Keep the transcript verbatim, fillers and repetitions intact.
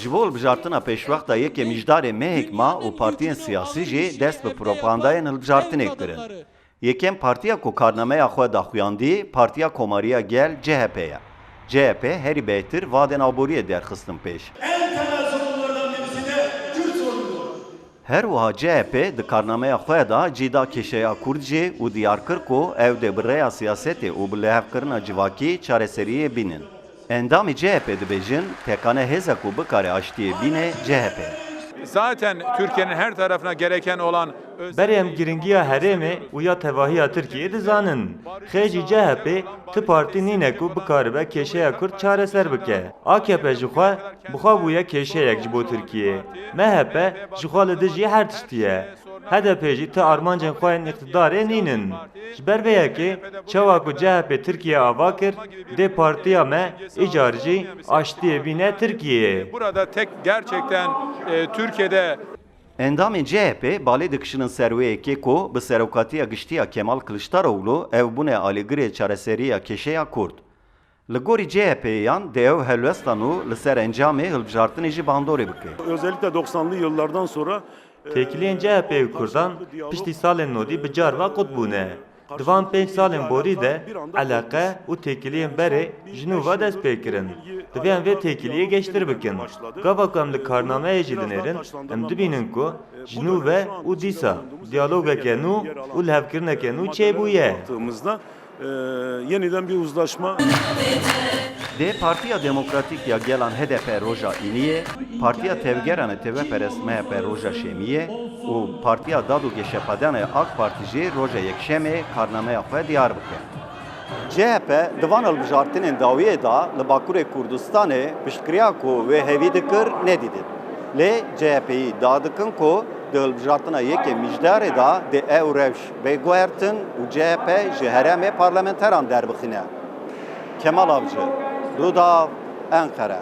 Ji bo hilbijartina pêşwexta yekê Mijdarê mehek ma û partiyên siyasî jî dest bi propagandayên hilbijartinê kirin. Yekem partiya ku karnameya xwe daxuyandî, Partiya Komariya Gel, C H P ye. C H P herî bêhtir vadên aboriyê derxistin pêş. En temel sorunlardan birisi de Kürt sorunudur. Her wiha C H P di karnameya xwe de cî da kêşeya Kurd jî û diyar kir ku ew dê bi rêya siyasetê û bi lihevkirina civakî çareseriyê bînin. Endamê C H P dibêjin, tekane hêza ku bikare aştiyê bîne C H P ye. Zaten Türkiye'nin her tarafına gereken olan öz- Berê em giringiya herêmê û ya tevahiya Tirkiyeyê dizanin. Xêr jî C H P ti partî nîne ku bikaribe kêşeya Kurd çareser bike. A K P ji xwe, bi xwe bûye kêşeyek ji bo Tirkiyeyê. M H P ji xwe li dijî her tiştî ye. H D P jî ti armancên xwe yên îqtidarê nînin. Ji ber vê yekê, çawa ku C H P Tirkiye ava kir, dê partiya me îcar jî aştiyê bîne Tirkiyeyê. Burada tek gerçekten, e, Türkiye'de Endamên C H P balê dikişînin ser wê yekê ku bi serokatiya giştî ya Kemal Kiliçdaroglu ew bûne alîgirê çareseriya kêşeya Kurd. Li gorî C H P'yan dê ew helwesta nû li ser encamê hilbijartinê jî bandorê bike. Özellikle doksanlı yıllardan sonra, e, Têkiliyên C H P û Kurdan piştî salên nodî bi car ve qut bûne. Di van pênc salên borî de eleqe û têkiliyên berê ji nû ve dest pê kirin. Divê em vê têkiliyê geştir bikin. Gava ku em li karnameyê jî dinêrin, em dibînin ku ji nû ve û dîsa diyalogeke nû û lihevkirineke nû çêbûye. Baktığımızda, e, yeniden bir uzlaşma. Dê Partiya Demokratîk ya Gelan H D P roja Îniyê, Partiya Tevgeran ê Tevperest M H P roja Şêmiyê û Partiya Dad û Geşepêdanê AK Partî jî roja Yekşemê karnameya xwe diyar bike. C H P di van hilbijartinên dawiyê de li Bakurê Kurdistanê piştgiriya ku wê hevî dikir nedîtin. Lê C H P'yî da dikin ku di hilbijartina yekê Mijdarê de dê ew rewş bê guhertin û C H P ji herêmê parlamenteran derbixîne. Kemal Avcı, Rûdaw, Enqere.